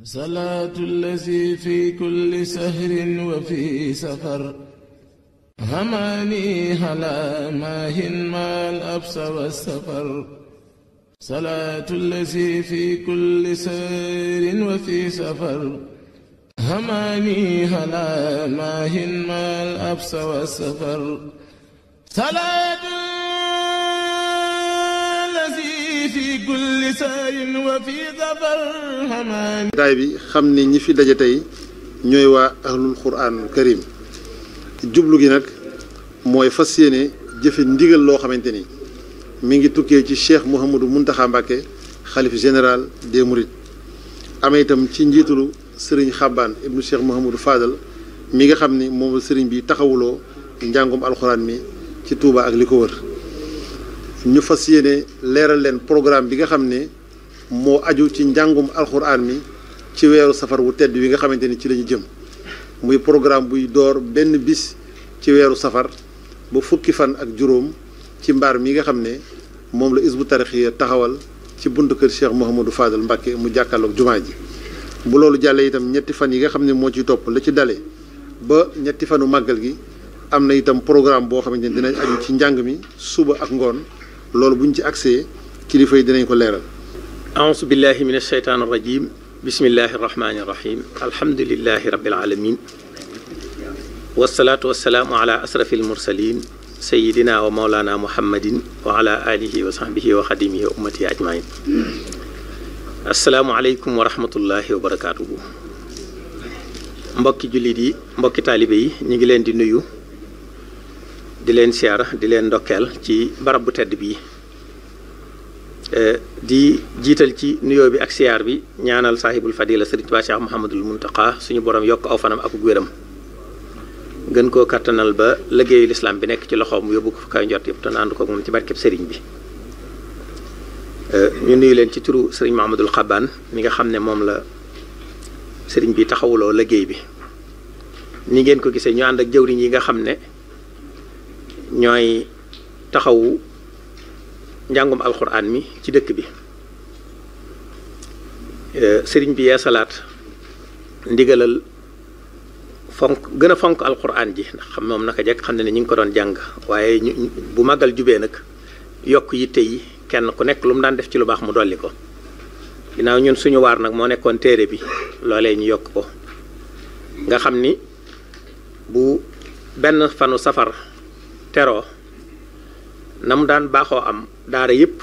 صلاة الذي في كل سهر وفي سفر هماني هلا ماهن ما الأبس والسفر صلاة الذي في كل سهر وفي سفر هماني هلا ماهن ما الأبس والسفر صلاة في كل سار وفي ظفر هماني daay bi xam ni ñi fi daje tey ñooy waa ahlul quraanul karim jublu gi nag mooy fas yéene jëfe ndigal loo xamante ni mi ngi tukkee ci Cheikh Mouhamadou Mountakha Mbacké xalif général des Mourides amee itam ci njiitalu Serigne Xabbaan ibnu Cheikh Mouhamadou Fadal mi nga xam ni moom la Serigne bi taxawuloo njàngum alxuraan mi ci Touba ak li ko wër ñu fas yéene leeral leen programme bi nga xam ne moo aju ci njàngum alxuraan mi ci weeru safar wu tedd wi nga xamante ni ci la ñu jëm muy programme buy door benn bis ci weeru safar ba fukki fan ak juróom ci mbaar mi nga xam ne moom la Hizbut Tarqiyyah taxawal ci buntu kër Cheikh Mouhamadou Fadal Mbacké mu jàkkaarloog jumaa ji bu loolu jàllee itam ñetti fan yi nga xam ne moo ciy topp la ci dale ba ñetti fanu màggal gi am na itam programme boo xamante ni dinañ aju ci njàng mi suba ak ngoon loolu buñ ci accès kilifa yi dinañ ko leeral aousu billahi min alsheytaan arrajim bismillahi arrahmani irrahim alhamdulilahi rabbil alamin wasalaatu wasalaamu ala asrafi almursalin sayidina wa maulana muhammadin wa ala alihi wa sahbihi wa xadimihi wa ummatihi ajmain asalaamu aleykum wa rahmatullahi wa barakatuhu mbokki jullit yi mbokki taalibe yi ñu ngi leen di nuyu di leen siyaara di leen ndokkeel ci barab bu tedd bii di jiital ci nuyoo bi ak siyaar bi ñaanal saahibul fadila sëriñ Tuubaa Cheikh Mouhamadul Muntaqa suñu borom yokk aw fanam ak wéram gën koo kattanal ba liggéeyu lislaam bi nekk ci loxoom mu yóbbu ko fa kaw njort yëpp te ànd ko moom ci barkeb sëriñ bi ñu nuyu leen ci turu sëriñ Mahamadul Xabbaan mi nga xam ne moom la sëriñ bi taxawuloo liggéey bi ni ngeen ko gisee ñu ànd ak jëwriñ yi nga xam ne ñooy taxawu njàngum alxuraan mi ci dëkk bi sëriñ bi yeesalaat ndigalal gën a fonk alxuraan ji ndax xam moom naka jekk xam ne ñu ngi ko doon jàng waaye bu màggal jubee nag yokk yitte yi kenn ku nekk lu mu daan def ci lu baax mu dolli ko ginnaaw ñun suñu waar nag moo nekkoon téere bi loolee ñu yokk ko nga xam ni bu benn fanu safar teroo na mu daan baaxoo am daara yëpp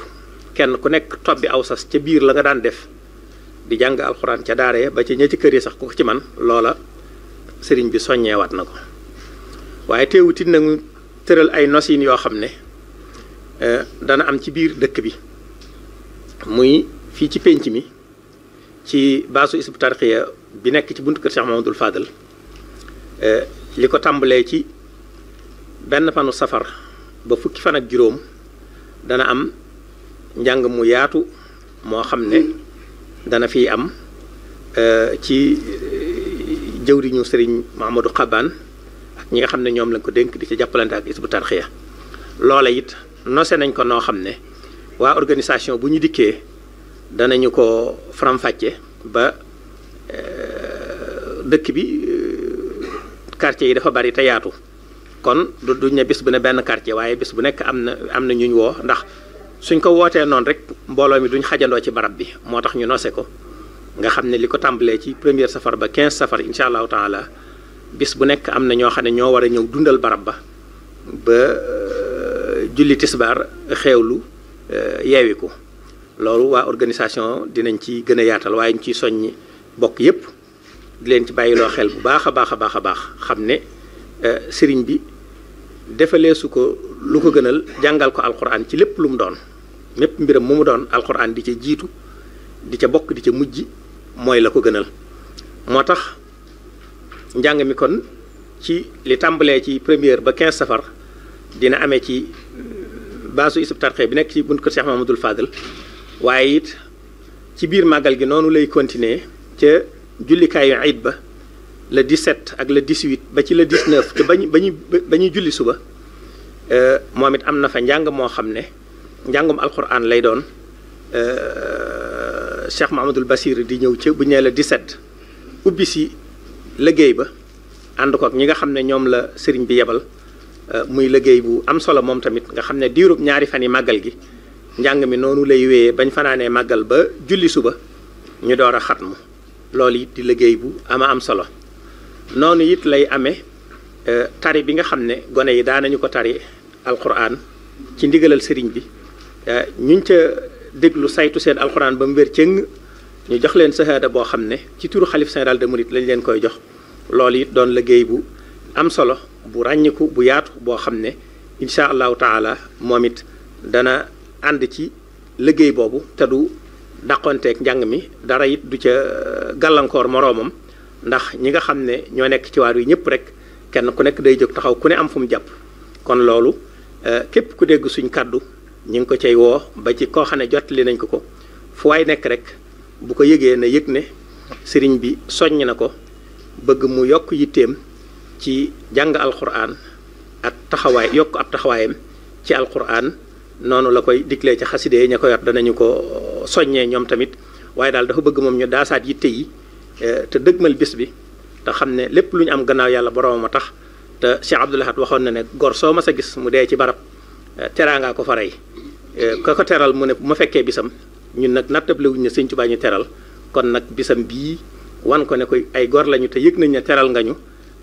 kenn ku nekk tobbi aw sas ca biir la nga daan def di jàng alxuraan ca daara ya ba ci ña ci kër yi sax ku ko ci man loola sëriñ bi soññeewaat na ko waaye teewutit nag tëral ay nosin yoo xam ne dana am ci biir dëkk bi muy fii ci pénc mi ci baasu Hizbut Tarqiyyah bi nekk ci buntu kër Cheikh Mouhamadoul Fadal li ko tàmbalee ci benn fanu safar ba fukki fan ak juróom dana am njàng mu yaatu moo xam ne dana fi am ci jëwriñu sëriñ Mahamadou Xabbaan ak ñi nga xam ne ñoom lañ ko dénk di ci jàppalante ak Hizbut Tarqiyyah loola it nose nañ ko noo xam ne waa organisation bu ñu dikkee danañu ko faram-fàcce ba dëkk bi quartier yi dafa bari te yaatu kon duñ ne bis bu ne benn quartier waaye bis bu nekk am na ñuñ woo ndax suñ ko wootee noonu rek mbooloo mi duñ xajandoo ci barab bi moo tax ñu nose ko nga xam ne li ko tàmbalee ci première safar ba 15 safar incha allahu taala bis bu nekk am na ñoo xam ne ñoo war a ñëw dundal barab ba julli tisbaar xeewlu yeewiku loolu waa organisation dinañ ci gën a yaatal waaye ñu ciy soññi bokk yépp di leen ci bàyyiloo xel bu baax a baax a baax a baax xam ne sëriñ bi defalee su ko lu ko gënal jàngal ko alxuraan ci lépp lu mu doon mépp mbiram mu doon alxuraan di ca jiitu di ca bokk di ca mujj mooy la ko gënal moo tax njàng mi kon ci li tàmbalee ci première ba 15 safar dina amee ci baasu Hizbut Tarqiyyah bi nekk ci buntu kër Cheikh Mouhamadoul Fadal waaye it ci biir màggal gi noonu lay continuer ca jullikaayu iid ba le 17 ak le 18 ba ci le 19 te ba ñuy julli suba moom it am na fa njàng moo xam ne njàngum alxuraan lay doon Cheikh Mahamadul Basir di ñëw ci bu ñu nee la 17 ubbi si liggéey ba ànd ko ak ñi nga xam ne ñoom la sëriñ bi yebal muy liggéey bu am solo moom tamit nga xam ne diirub ñaari fan yi màggal gi njàng mi noonu lay wéyee bañ fanaanee màggal ba julli suba ñu door a xatmu loolu it di liggéey bu am solo noonu it lay amee tari bi nga xam ne gone yi daanañu ko tari alquran ci ndigalal sëriñ bi ñuñ ca déglu saytu seen alquran ba mu wér cëng ñu jox leen sahaada boo xam ne ci turu xalif général de Mouride lañ leen koy jox loolu it doon liggéey bu am solo bu ràññiku bu yaatu boo xam ne incha allahu taala moom it dana ànd ci liggéey boobu te du dàqonteeg njàng mi dara it du ca gàllankoor moroomam ndax ñi nga xam ne ñoo nekk ci waar wi ñëpp rek kenn ku nekk day jóg taxaw ku ne am fu mu jàpp kon loolu képp ku dégg suñ kàddu ñu ngi ko cay woo ba ci koo xam ne jottali nañ ko fu waay nekk rek bu ko yëgee na yëg ne sëriñ bi soññ na ko bëgg mu yokk yitteem ci jàng alquran ak taxawaay yokk ab taxawaayam ci alquran noonu la koy diglee ci xaside yi ña ko yor danañu ko soññee ñoom tamit waaye daal dafa bëgg moom ñu daasaat yitte yi te dëgmal bis bi te xam ne lépp lu ñu am gannaaw yàlla boroomam a tax te Cheikh Abdoul Ahad waxoon na ne gor soo mas a gis mu dee ci barab teraangaa ko fa rey ka ko teral mu ne bu ma fekkee bisam ñun nag nattable wuñ ne Sëñ Tuubaa ñu teral kon nag bisam bii wan ko ne ko ay gor lañu te yëg nañ ne teral nga ñu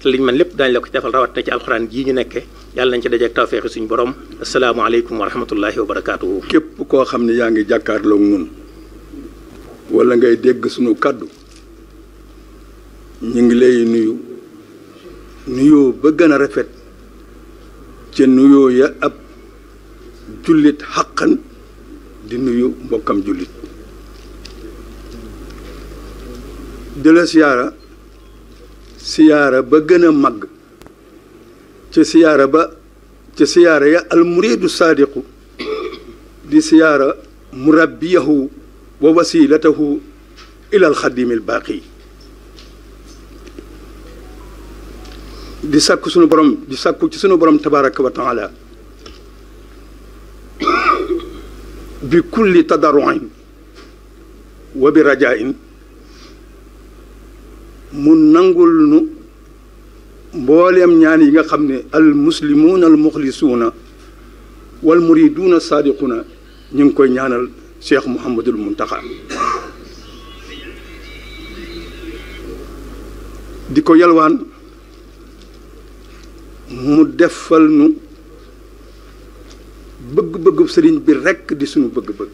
te liñ man lépp daañu la ko defal rawat na ci alxuraan jii ñu nekke yàlla nañ ci dajeek tawfeexi suñu borom asalaamaaleykum wa rahmatullahi wa barakaatuhu. képp koo xam ne yaa ngi jàkkaarloog nun wala ngay dégg suñu kàddu ñu ngi lay nuyoo ba gën a rafet ca nuyoo ya ab jullit xaqan di nuyu mbokkam jullit di la siyaara ba gën a màgg ca siyaara ya almuridu saadiqu di siyaara murabbiyahu wa wasilatahu ila alxadimi albaaqi di sàkku ci sunu borom tabaraka wa taala bi kulli tadarruin wa bi rajain mu nangul nu mbooleem ñaan yi nga xam ne al muslimuuna al muxlisuuna wal muriduuna saadiquuna ñu ngi koy ñaanal Cheikh Mouhamadul Muntaxa di ko yalwaan mu defal nu bëgg-bëggu sëriñ bi rekk di sunu bëgg-bëgg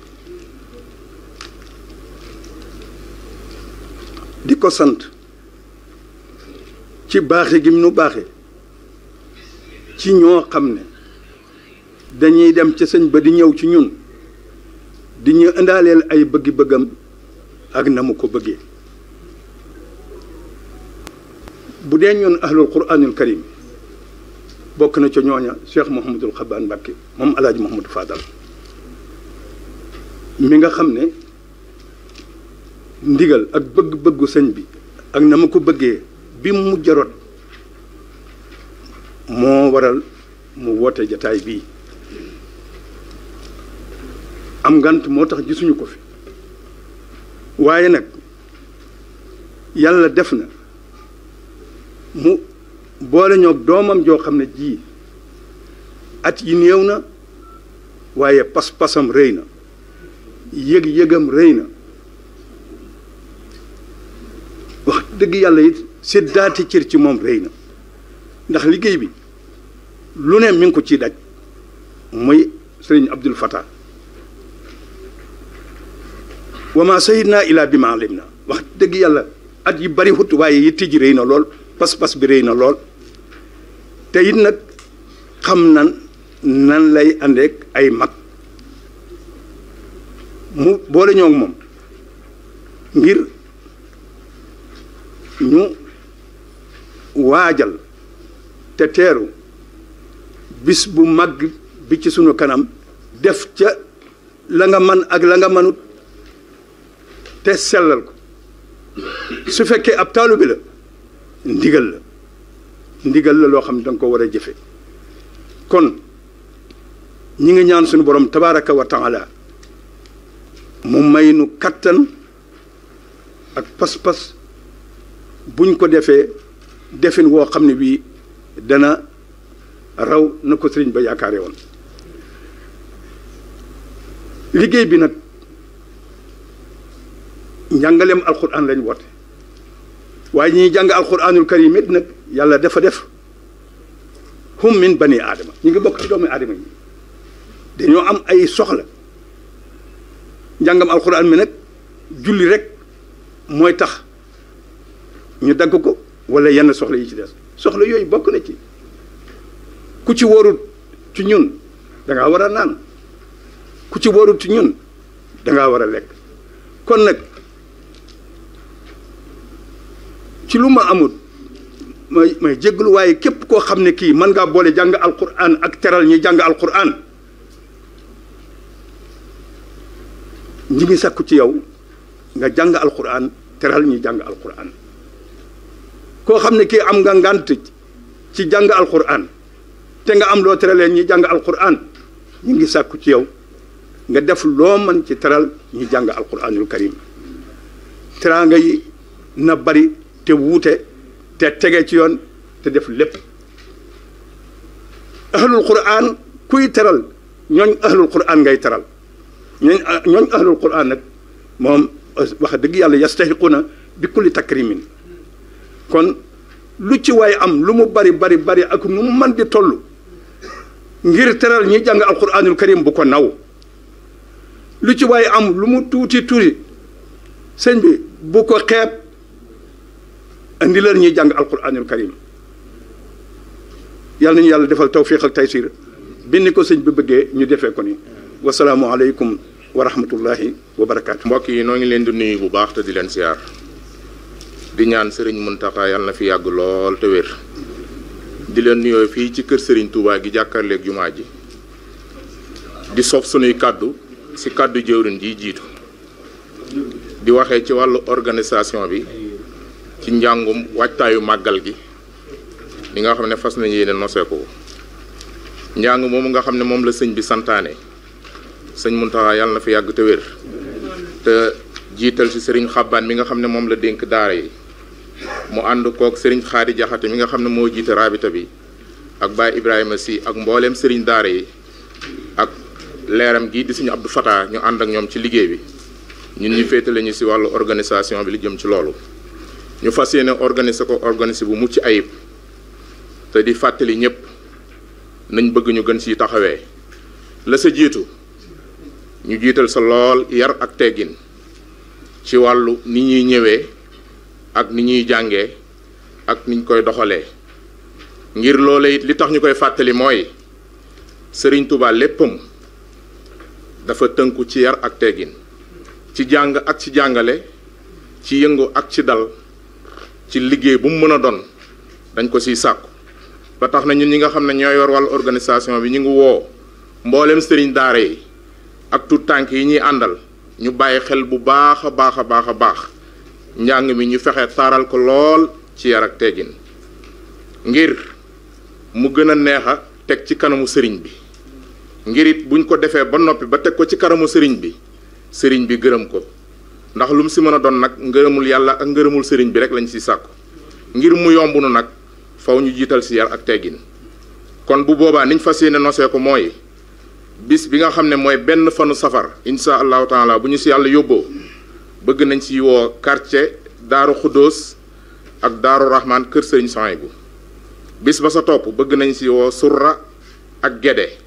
di ko sant ci baaxe gi mu nu baaxe ci ñoo xam ne dañuy dem ca sëñ ba di ñëw ci ñun di ñu indaaleel ay bëggi-bëggam ak na mu ko bëggee bu dee ñun ahlul quraanul karim bokk na ca ñooña Cheikh Mouhamadul Xabaan Mbàkke moom alaaji Mouhamadou Fadal mi nga xam ne ndigal ak bëgg-bëggu sëñ bi ak na ma ko bëggee bi mu jarot moo waral mu woote jataay bii am ngant moo tax gisuñu ko fi waaye nag yàlla def na mu boole ñoog doomam joo xam ne ji at yi néew na waaye pas-pasam rëy na yëg-yëgam rëy na wax dëgg yàlla it séddaati cër ci moom rëy na ndax liggéey bi lu ne mi ngi ko ciy daj muy sëriñ Abdul Fatah wa ma sayidna ila bi ma alim na wax dëgg yàlla at yi bari wut waaye yitte ji rëy na lool pas-pas bi rëy na lool te it nag xam nan lay àndeek ay mag mu boole ñoo moom ngir ñu waajal te teeru bis bu mag bi ci sunu kanam def ca la nga man ak la nga manut te sellal ko su fekkee ab taalu bi la ndigal la loo xam ne danga ko war a jëfe kon ñi ngi ñaan suñu borom tabaraka wa taala mu may nu kattan ak pas-pas buñ ko defee defin woo xam ne bii dana raw na ko sëriñ ba yaakaare woon liggéey bi nag njàngaleem alquran lañ woote waaye ñuy jàng alquranul karim it nag yàlla dafa def hum min bani aadama ñu ngi bokk ci doomu aadama yi dañoo am ay soxla njàngam alquran mi nag julli rek mooy tax ñu dagg ko wala yenn soxla yi ci des soxla yooyu bokk na ci ku ci wóorut ci ñun da ngaa war a naan ku ci wóorut ci ñun da ngaa war a lekk kon nag ci lu ma amut may jégglu waaye képp koo xam ne kii mën ngaa boole jàng alquran ak teral ñi jàng alquran ñi ngi sakku ci yow nga jàng alquran teral ñi jàng alquran koo xam ne kii am nga ngànt ci jàng alquran te nga am loo teralee ñi jàng alquran ñi ngi sàkku ci yow nga def loo mën ci teral ñi jàng alquranul karim teraanga yi na bari te wuute te tege ci yoon te def lépp ahlul quran kuy teral ñooñ ahlul quran ngay teral ñooñ ahlul quran nag moom wax dëgg yàlla yastahiquna bi kulli takrimin kon lu ci waay am lu mu bari bari bari ak nu mu mën di toll ngir teral ñi jàng alquranul karim bu ko naw lu ci waay am lu mu tuuti tuuti sëñ bi bu ko xeeb andi leen ñuy jàng alquranul karim yàlla nañu yàlla defal tawfiq ak taysir bi ni ko sëñ bi bëggee ñu defee ko ni wasalaamu aleykum wa rahmatullahi wa barakaatu. mbokk yi noo ngi leen di nuyu bu baax te di leen siyaar di ñaan sëriñ Muntaxa yàlla na fi yàgg lool te wér di leen nuyoo fii ci kër sëriñ Touba gi jàkkaarleeg jumaa ji di sof sunuy kàddu si kàddu jëwriñ ji jiitu di waxee ci wàllu organisation bi ci njàngum waajtaayu màggal gi li nga xam ne fas nañu yéene nosee ko njàng moomu nga xam ne moom la sëñ bi santaane sëñ Muntaxa yàlla na fi yàgg te wér te jiital si sëriñ Xabbaan mi nga xam ne moom la dénk daara yi mu ànd kook sëriñ Xaadi Jaxate mi nga xam ne moo jiite rabita bi ak Baay Ibrahima Si ak mbooleem sëriñ daara yi ak leeram gi di suñu Abdou Fata ñu ànd ak ñoom ci liggéey bi ñun ñu féetale ñu si wàllu organisation bi li jëm ci loolu ñu fas yéene organiser bu mucc ayib te di fàttali ñëpp nañ bëgg ñu gën siy taxawee la sa jiitu ñu jiital sa lool yar ak teggin ci wàllu ni ñuy ñëwee ak ni ñuy jàngee ak niñ koy doxalee ngir loola it li tax ñu koy fàttali mooy Sëriñ Tuubaa léppam dafa tënku ci yar ak teggin ci jàng ak ci jàngale ci yëngu ak ci dal ci liggéey bu mu mën a doon dañ ko siy sàkku ba tax na ñun ñi nga xam ne ñoo yor wàllu organisation bi ñu ngi woo mboolem sëriñ daara yi ak tout tànk yi ñuy àndal ñu bàyyi xel bu baax a baax a baax a baax njàng mi ñu fexe taaral ko lool ci yar ak teggin ngir mu gën a neex a teg ci kanamu sëriñ bi ngir it buñ ko defee ba noppi ba teg ko ci kanamu sëriñ bi gërëm ko ndax lu mu si mën a doon nag ngërëmul yàlla ak ngërëmul sëriñ bi rek lañ si sàkku ngir mu yomb nu nag faw ñu jiital si yar ak teggin kon bu boobaa niñ fas yéene nosee ko mooy bis bi nga xam ne mooy benn fanu safar insha allahu taala bu ñu si yàlla yóbboo bëgg nañ si woo quartier daaru xuddoos ak daaru rahman kër sëriñ Sohaybu bis ba sa topp bëgg nañ si woo surra ak Gédé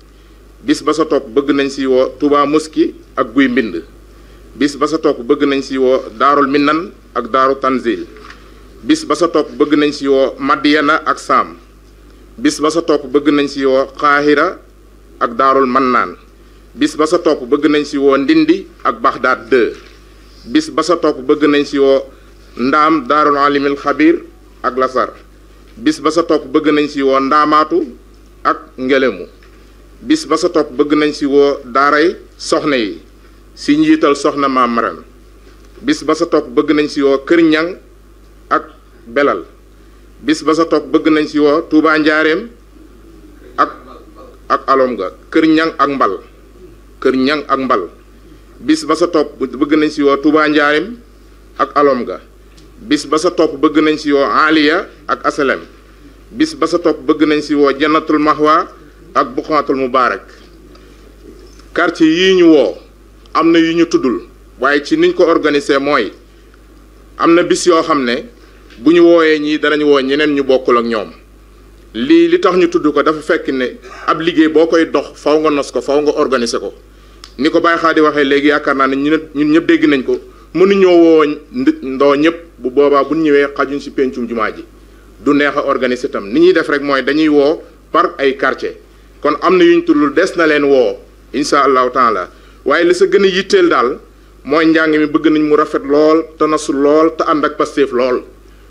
bis ba sa topp bëgg nañ si woo Touba Moski ak Guy Mbind bis ba sa topp bëgg nañ si woo daarul Minnan ak daaru Tanzil bis ba sa topp bëgg nañ si woo Madiyana ak Saam bis ba sa topp bëgg nañ si woo Xaahira ak daarul Mannaan bis ba sa topp bëgg nañ si woo Ndindi ak Baxdaad 2 bis ba sa topp bëgg nañ si woo Ndaam daarul Alimil Xabir ak Lasar bis ba sa topp bëgg nañ si woo Ndaamaatu ak Ngelemu bis ba sa topp bëgg nañ si woo daaray soxna yi si njiital soxna Maam Maram bis ba sa topp bëgg nañ si woo Kër Ñang ak Belal bis ba sa topp bëgg nañ si woo Touba Njaareem ak alom ga Kër Ñang ak Mbal bis ba sa topp bëgg nañ si woo Touba Njaareem ak alom ga bis ba sa topp bëgg nañ si woo aliya ak asalem bis ba sa topp bëgg nañ si woo jannatul mahwa ak buqaatul mubarak quartier yii ñu woo am na yu ñu tuddul waaye ci niñ ko organisé mooy am na bis yoo xam ne bu ñu wooyee ñii danañ woo ñeneen ñu bokkul ak ñoom li tax ñu tudd ko dafa fekk ne ab liggéey boo koy dox faw nga nos ko faw nga organiser ko ni ko Baye Xaadi waxee léegi yaakaar naa ne ñun ñëpp dégg nañ ko mënuñoo woo ndoo ñëpp bu boobaa bu ñëwee xajuñ si pencum jumaa ji du neex a organiser tam ni ñuy def rek mooy dañuy woo par ay quartier kon am na yu ñu tuddul des na leen woo incha allahu taala waaye li sa gën a yitteel daal mooy njàng mi bëgg nañ mu rafet lool te nasu lool te ànd ak pasteef lool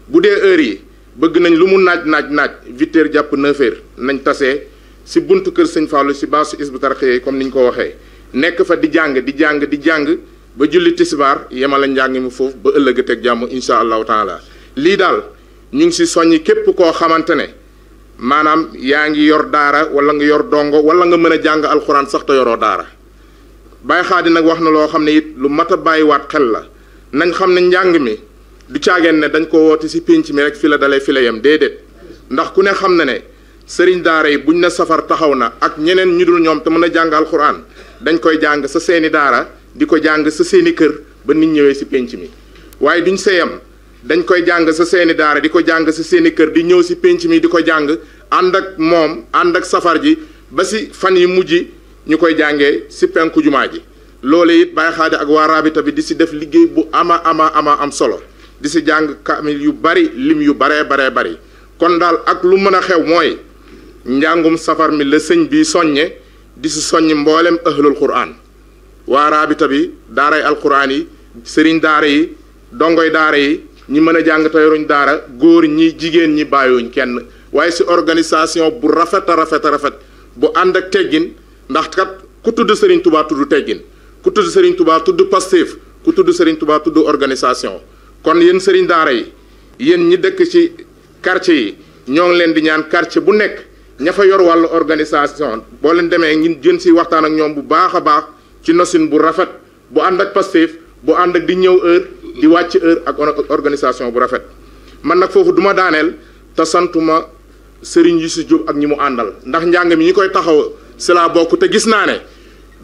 bu dee heure yi bëgg nañ lu mu naaj 8 heures jàpp 9 heures nañ tasee si buntu kër sëñ Fallou si baasu Hizbut Tarqiyyah comme ni ñu ko waxee nekk fa di jàng ba julli tisbaar yemale njàng mi foofu ba ëllëg teg jàmm incha allahu taala lii daal ñu ngi si soññi képp koo xamante ne maanaam yaa ngi yor daara wala nga yor dongo wala nga mën a jàng alxuraan sax te yoroo daara Baye Xaadi nag wax na loo xam ne it lu mat a bàyyiwaat xel la nañ xam ne njàng mi du caageen ne dañ ko woote si pénc mi rek fi la dalee fi la yem déedéet ndax ku ne xam na ne sëriñ daara yi buñ ne safar taxaw na ak ñeneen ñu dul ñoom te mën a jàng alxuraan dañ koy jàng sa seeni daara di ko jàng sa seeni kër ba nit ñëwee si pénc mi waaye duñ seyam dañ koy jàng sa seeni daara di ko jàng sa seeni kër di ñëw si pénc mi di ko jàng ànd ak moom ànd ak safar ji ba si fan yi mujj ñu koy jàngee si penku jumaa ji loolu it Baye Xaadi ak waa Rabita bi di si def liggéey bu ama am solo di si jàng kamil yu bari lim yu baree bari kon daal ak lu mën a xew mooy njàngum safar mi la sëñ bi soññe di si soññ mboolem ahlul quran waa Rabita bi daaray alquran yi sëriñ daara yi dongoy daara yi ñi mën a jàng te yoruñ daara góor ñi jigéen ñi bàyyiwuñ kenn waaye si organisation bu rafet a rafet bu ànd ak teggin ndax kat ku tudd Serigne Touba tudd teggin ku tudd Serigne Touba tudd Pastef ku tudd Serigne Touba tudd organisation kon yéen Serigne daara yi yéen ñi dëkk ci quartier yi ñoo ngi leen di ñaan quartier bu nekk ña fa yor wàllu organisation boo leen demee ngeen jën si waxtaan ak ñoom bu baax a baax ci nosin bu rafet bu ànd ak Pastef bu ànd ak di ñëw heure di wàcc heure ak organisation bu rafet man nag foofu duma daaneel te santuma Serigne Youssou Diop ak ñi mu àndal ndax njàng mi ñi koy taxaw si laa bokk te gis naa ne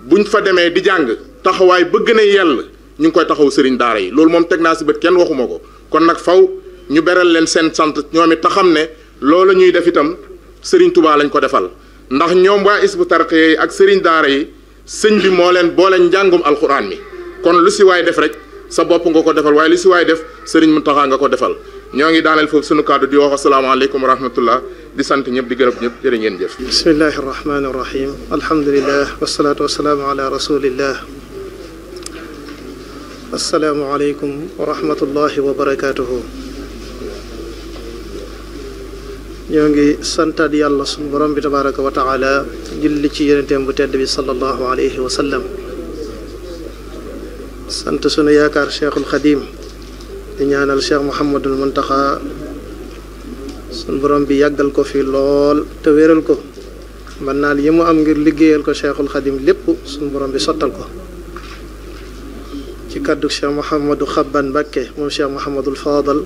buñ fa demee di jàng taxawaay bëgg na yell ñu ngi koy taxaw Serigne daara yi loolu moom teg naa si bët kenn waxuma ko kon nag faw ñu beral leen seen sant ñoom it te xam ne loolu ñuy def itam Serigne Touba lañ ko defal ndax ñoom waa Hizbut Tarqiyyah yi ak Serigne daara yi sëñ bi moo leen boole njàngum alxuraan mi kon lu si waay def rek sa bopp nga ko defal waaye lu si waay def Serigne Mountakha nga ko defal ñoo ngi daaneel foofu sunu kàddu di wax asalaamaaleykum wa rahmatullah di sant ñëpp di gërëm ñëpp jërë ngeen jëf. bismillahi rahmaani rahim alhamdulillah wasalaatu wasalaamu ala rasulillah asalaamualeykum wa rahmatullahi wa barakaatuhu. ñoo ngi santaat yàlla sunu borom bi tabaraka wa taala julli ci yonenteem bu tedd bi sallallahu alayhi wa sallam sant sunu yaakaar cheikhul xadim di ñaanal cheikh Mouhamadul Muntaxa sunu borom bi yàggal ko fi lool te wéral ko man naal yi mu am ngir liggéeyal ko cheikhul xadim lépp sunu borom bi sottal ko ci kàddu cheikh Mouhamadou Xabban Mbakke moom cheikh Mouhamadul Fadal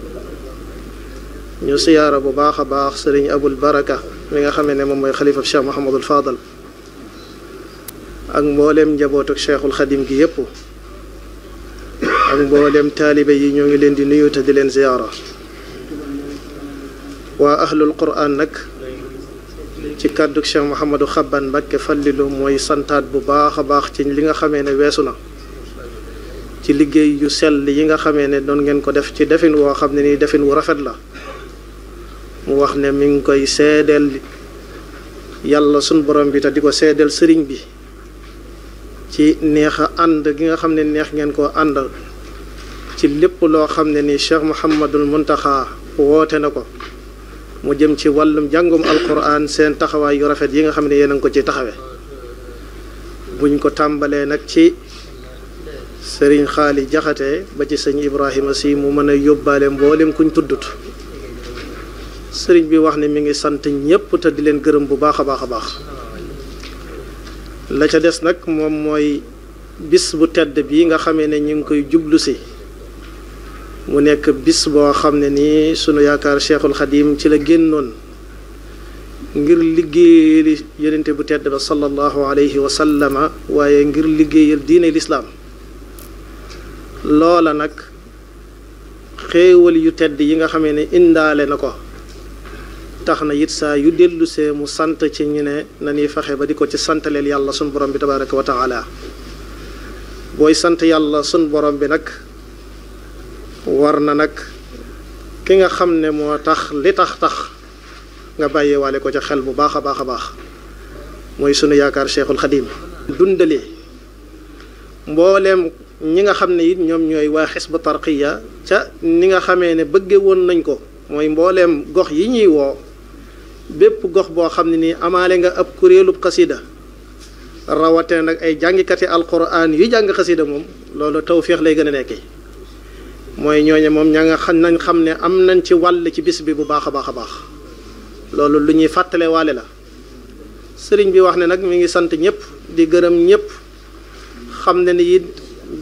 ñu siyaara bu baax a baax sëriñ Abul Baraka mi nga xamee ne moom mooy xalifa cheikh Mouhamadul Fadal ak mbooleem njabootu cheikhul xadim gi yépp ak mboolem taalibe yi ñoo ngi leen di nuyu te di leen ziyaara waa ahlul quran nag ci kàddug Cheikh Mouhamadou Xabban Mbakke Fallilu mooy santaat bu baax a baax ci li nga xamee ne weesu na ci liggéey yu sell yi nga xamee ne doon ngeen ko def ci defin woo xam ne nii defin wu rafet la mu wax ne mi ngi koy seedeel yàlla sun borom bi te di ko seedeel sëriñ bi ci neex a ànd gi nga xam ne neex ngeen koo ànd ci lépp loo xam ne ni Cheikh Mouhamadul Muntaxa woote na ko mu jëm ci wàllum jàngum alquran seen taxawaay yu rafet yi nga xam ne yéen a ngi ko ci taxawe buñ ko tàmbalee nag ci sëriñ Xaali Jaxate ba ci sëñ Ibrahima si mu mën a yóbbaale mboolem kuñ tuddut sëriñ bi wax ne mi ngi sant ñépp te di leen gërëm bu baax a baax a baax la ca des nag moom mooy bis bu tedd bii nga xamee ne ñu ngi koy jublu si mu nekk bis boo xam ne nii sunu yaakaar Cheikhul Xadim ci la génnoon ngir liggéeyal yonente bu tedd ba sallallahu alayhi wa sallama waaye ngir liggéeyal diine lislaam loola nag xéewal yu tedd yi nga xamee ne indaale na ko tax na it saa yu dellusee mu sant ci ñu ne na ñuy fexe ba di ko ci santaleel yàlla sun borom bi tabaraka wa taala booy sant yàlla sun borom bi nag war na nag ki nga xam ne moo tax li tax nga bàyyee waale ko ca xel bu baax a baax a baax mooy sunu yaakaar Cheikhul Xadim dundalee mbooleem ñi nga xam ne it ñoom ñooy waa xisbu tarqiya ca ni nga xamee ne bëgge woon nañ ko mooy mbooleem gox yi ñuy woo bépp gox boo xam ne nii amaale nga ab kuréelub xasida rawatee nag ay jàngikati alquran yu jàng xasida moom loolu tawféex lay gën a nekkee mooy ñooñe moom ña nga xam nañ xam ne am nañ ci wàll ci bis bi bu baax a baax a baax loolu lu ñuy fàttale waale la sëriñ bi wax ne nag mi ngi sant ñëpp di gërëm ñëpp xam ne ni it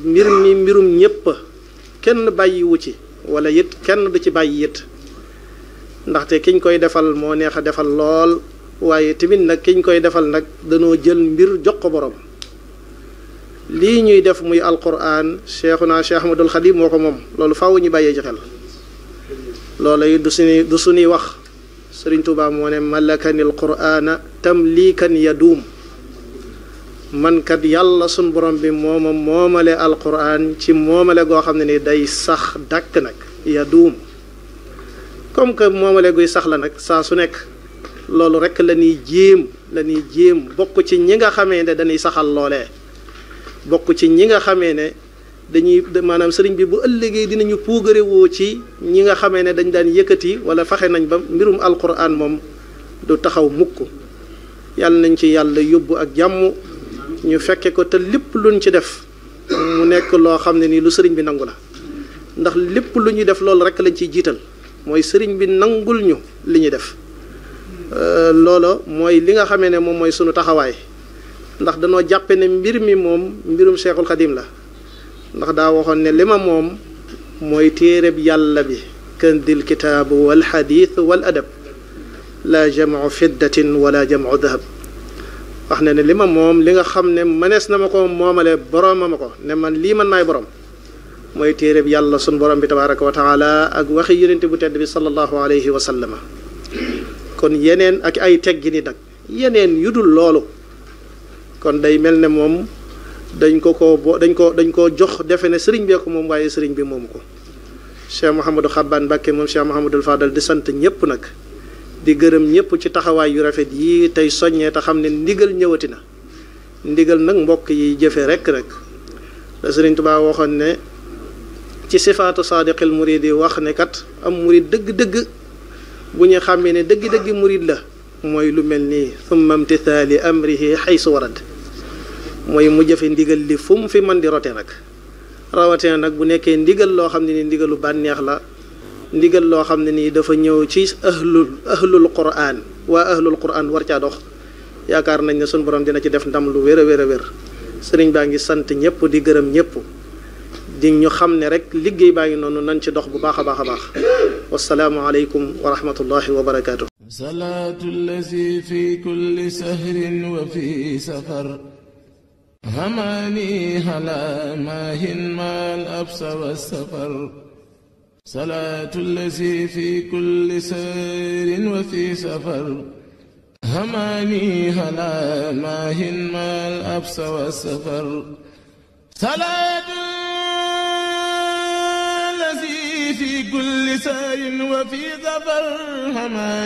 mbir mi mbirum ñëpp kenn bàyyiwu ci wala it kenn du ci bàyyi it ndaxte kiñ koy defal moo neex a defal lool waaye tamit nag kiñ koy defal nag danoo jël mbir jox ko borom lii ñuy def muy alquran Cheikhuna Cheikh Ahmadul Xadim moo ko moom loolu faaw ñu bàyyee ci xel loola it du suñuy wax Sëriñ Tuubaa moo ne malakani alqurana tamlikan yaduum man kat yàlla sun borom bi mooma moomale alquran ci moomale goo xam ne ni day sax dàkk nag yaduum comme que moomale guy sax la nag saa su nekk loolu rek la ñuy jéem bokk ci ñi nga xamee ne dañuy saxal loolee bokk ci ñi nga xamee ne dañuy maanaam sëriñ bi bu ëllëgee dinañu puugare woo ci ñi nga xamee ne dañ daan yëkkati wala fexe nañ ba mbirum alquran moom du taxaw mukk yàlla nañ ci yàlla yóbbu ak jàmm ñu fekke ko te lépp luñ ci def mu nekk loo xam ne nii lu sëriñ bi nangu la ndax lépp lu ñuy def loolu rek lañ ciy jiital mooy sëriñ bi nangul ñu li ñuy def loolo mooy li nga xamee ne moom mooy sunu taxawaay ndax danoo jàppe ne mbir mi moom mbirum Cheikhul Xadim la ndax daa waxoon ne li ma moom mooy téereb yàlla bi kandil kitaabu wal xadiis wal adab la jamcu fiddatin wala jamcu dahab wax ne li ma moom li nga xam ne mënees na ma ko moomale borooma ma ko ne man lii man maay borom mooy téereb yàlla sun borom bi tabaraka wa taala ak waxi yonente bu tedd bi sallallahu alayhi wa sallama kon yeneen ak ay teggi ni nag yeneen yu dul loolu kon day mel ne moom dañ ko jox defe ne sëriñ bee ko moom waaye sëriñ bi moomu ko Cheikh Mouhamadou Xabbaan Mbàkke moom Cheikh Mouhamadul Fadal di sant ñëpp nag di gërëm ñëpp ci taxawaay yu rafet yi tey soññee te xam ne ndigal ñëwati na ndigal nag mbokk yi jëfe rek la sëriñ Tuubaa waxoon ne ci sifaatu saadiqil murid yi wax ne kat am murid dëgg-dëgg bu ñu xàmmee ne dëgg-dëgg murid la mooy lu mel nii thumma imtithaali amrihi xaysu warad mooy mu jëfe ndigal li fu mu fi mën di rote nag rawatee nag bu nekkee ndigal loo xam ne ni ndigalu bànneex la ndigal loo xam ne nii dafa ñëw ci ahlul quraan waa ahlul quraan war caa dox yaakaar nañ ne sun borom dina ci def ndam lu wér a wér sëriñ baa ngi sant ñëpp di gërëm ñëpp di ñu xam ne rek liggéey baa ngi noonu nañ ci dox bu baax a baax a baax wassalaamu aleykum wa rahmatullahi wa barakaatu. salaatu allazi fi kulli sahrin wa fi safar هماني هلا ماهن ما الأبس والسفر صلاة الذي في كل سير وفي سفر هماني هلا ماهن ما الأبس والسفر صلاة الذي في كل سير وفي سفر هماني